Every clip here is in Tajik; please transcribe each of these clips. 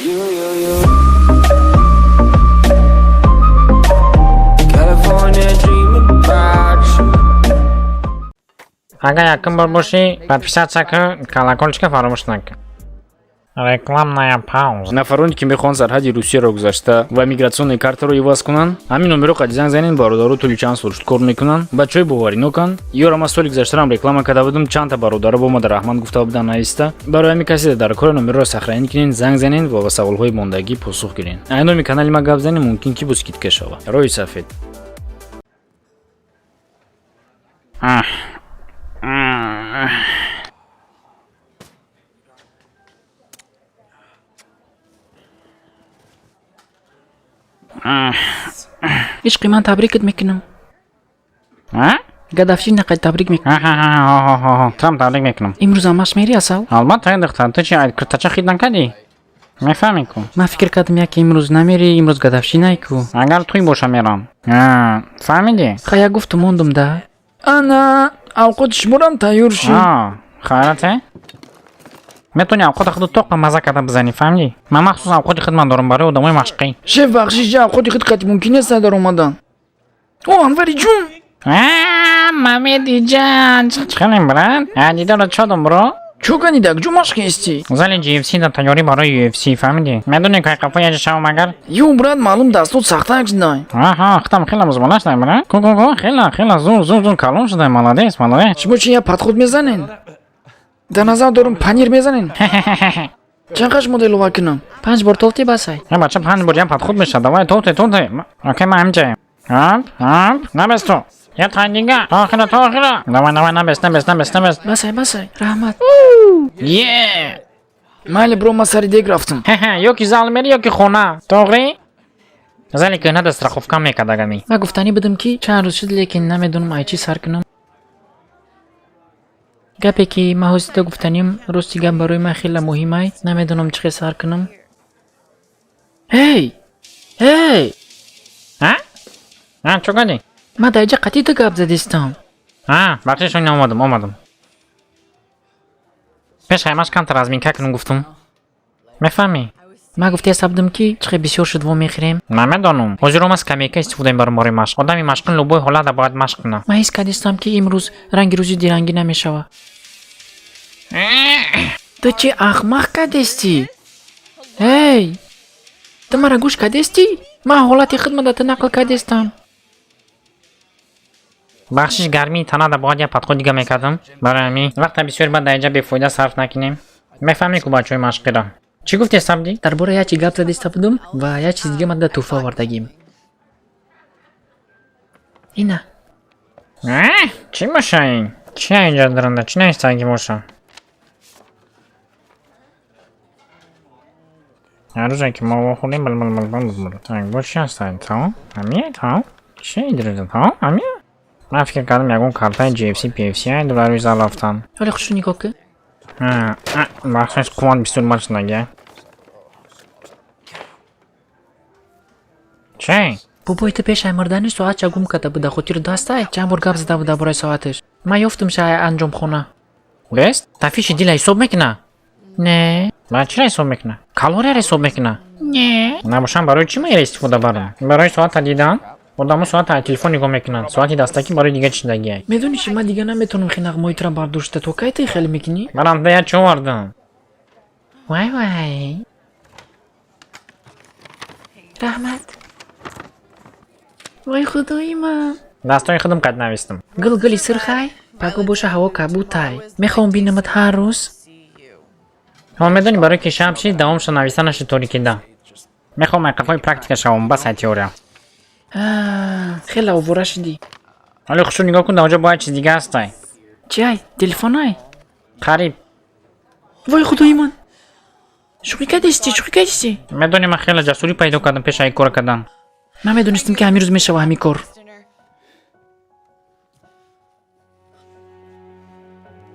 You, you, you. California dreaming about you. Агар якум бор бошӣ, подписаться кун, колокольчика фаромӯш накун. Рекламная пауза. Нафароне ки мехоҳанд сарҳади Русияро гузашта ва миграционный картаро иваз кунанд, ҳамин номеро қади занг занед. Бародаро тӯли чанд сол шуд кор мекунанд, бачаҳои бовариноканд. Ёра ман соли гузаштарам реклама карда будам, чандта бародаро бо мада раҳмат гуфта буданд нависта. Барои ҳамин касе дар кори номерро сохранить кунед, занг занед ва ба саволҳои мондагӣ посух гиред. Ай номи канали ма гап занед, мумкин ки бо скидка шава. Роҳи сафед. Ишқи ман, табрикат мекунам. А? Годовщина қад табрик мекунам. Ҳа, трам табрик мекунам. Имрӯз амаш мери, асал? Албатта, ай духтар, ту чи, куртача хид накардӣ? Мефаҳмӣ ку? Ман фикр кардам, яке имрӯз намери, имрӯз годовщинай ку. Агар туй боша, мерам. Фаҳмидӣ? Хая, гуфту мондум да. Ана, авқоти шуморам тайёр шуд. Хайрате, метавонӣ авқоти худу тоқа маза карда бизанӣ, фаҳмидӣ? Ман махсус авқоти хидмат дорам барои одамои машқӣ. Шеф, бахшиш, авқоти худ қати мумкин нест дар омадан. О, Анвари ҷун! Мамедиҷан, чӣ хелем, брат? Дидора чодум, бро. Чо канидак ҷу машқ ҳестӣ? Зали GFC да тайёрӣ барои UFC, фаҳмидӣ? Медонӣ, кай қафо яҷа шавам агар? Ё, брат, маълум дастот сахтак шудай. Аҳа, худам хела музбала шудай, брат. Ку, ку, ку, хела хела зур зур зур калон шудай, молодец, молодец. Шумо чи, я подход мезанен? Дар назар дорум, панир мезанен? Чанд қаш мода илова кунам? Панҷ бор толти, басай. Э, бача, панҷ бор ям подход мешавад. Давай, тоте, тоте. Окей, ман ҳамҷаем. Ҳап, ҳап, набес ту. Я тай дига, то охира, то охира. Давай, давай, набес, набес, набес, набес. Басай, басай, раҳмат. Е! Майли, бро, ман сари дег рафтам. Хе-хе, ё ки зал мери, ё ки хона. Тоғри? Зали кӯҳна да страховка мекардагами. Ман гуфтанӣ будам, ки чанд рӯз шуд, лекин намедонам ай чӣ сар кунам. Гапе ки ман ҳозида гуфтаним, рости гап, барои ман хеле муҳимай, намедонам чӣ хел сар кунам. Ҳей, ҳей! А? А, чо кардӣ? Ман дар иҷа қатъи ту гап задистам. А, бахшиш, оин омадам, омадам. Пеш хаймаш камтар разминка кунам гуфтум. Мефаҳмӣ? Ман гуфтеста будам, ки чӣ хел бисёр шуд, вомехӯрем. Намедонам. Ҳозир омад скамейка истифода мебарам барои машқ. Одами машқин любой ҳолата бояд машқ кунад. Ман ҳис кардистам, ки имрӯз ранги рӯзи дирангӣ намешава. Ту чӣ ахмақ кардестӣ? Эй, ту мара гӯш кардестӣ? Ман ҳолати худма да ту нақл кардестам. Бахшиш, гармии танада бояд як подход дига мекардам. Барои ҳамин вақта бисёр баъд дар инҷа бефоида сарф накунем. Мефаҳмӣ ку бачаҳои машқира. Чӣ гуфти, Сабди? Дар бораи як чи гап задиста будум ва як чиз дига ман да тӯҳфа овардагим, ина. Э, чӣ боша ин? Чӣ инҷа даранда? Чӣ навистагӣ боша? Ҳар рӯзе ки мо вохӯрдем, бил бил бил бил бил. Так, бо чӣ ҳастад? Тамом? Ҳамия? Тамом? Чӣ идрӯза? Тамом? Ҳамия? Ман фикр кардам, ягон картаи GFC, PFC ай дар рӯи зал рафтан. Ҳоли хушу нигоҳ кун. Бахшиш, қувват бисёр мал шудаги. Чӣ? Бобои ту пешай мурдани соатша гум карда буда, хотиру дастай, чанд бор гап зада буда бораи соаташ. Ман ёфтумша ай анҷомхона. Бест? Тафиши дила ҳисоб мекуна? Не. Ба чира ҳисоб мекуна? Калорияро ҳисоб мекуна? Не. Набошам, барои чӣ ман ира истифода барам? Барои соата дидан? Одамо соата аз телефон нигоҳ мекунанд. Соати дастакӣ барои дига чӣ дагиай. Медонӣ чи, ман дига наметавонам хе нағмаҳои тура бардошта. То кай ту хеле мекунӣ? Манам да як чӣ овардам. Вай, вай, раҳмат, вой худои ман! Дастои худам қад навистам. Гул, гули сурхай, паго боша ҳаво кабутай, мехоҳам бинамат ҳар рӯз. Ҳо, медонӣ, барои ки шаб шид, давомша нависта нашид, торикида. Мехоҳам айқафҳои практика шавам, бас ай теория. Хеле овора шудӣ. Ҳоли хушу нигоҳ кун, дар онҷо бояд чиз дига ҳастай. Чи ай, телефонай? Қариб. Вой худои ман, шӯхӣ кардистӣ, шӯхӣ кардистӣ. Медонӣ, ман хеле ҷасурӣ пайдо кардам пеш ай кора кардан. Ман медонистам, ки ҳамин рӯз мешава ҳамин кор.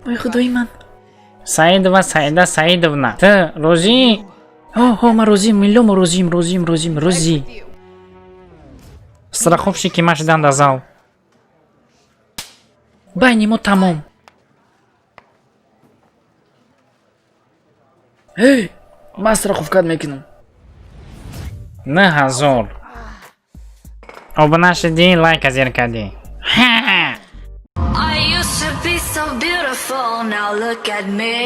Вой худои ман! Саидова Саида Саидовна, ту розӣ? Ҳо, ҳо, ман розием, миллион розием, розием, розием, розӣ. Страховщики ма шидан дар зал. Байни мо тамом. Эй, ман страховкат мекунам. 9000. Обуна шудӣ, лайка зер кардӣ. Ҳа! I used to be so beautiful, now look at me.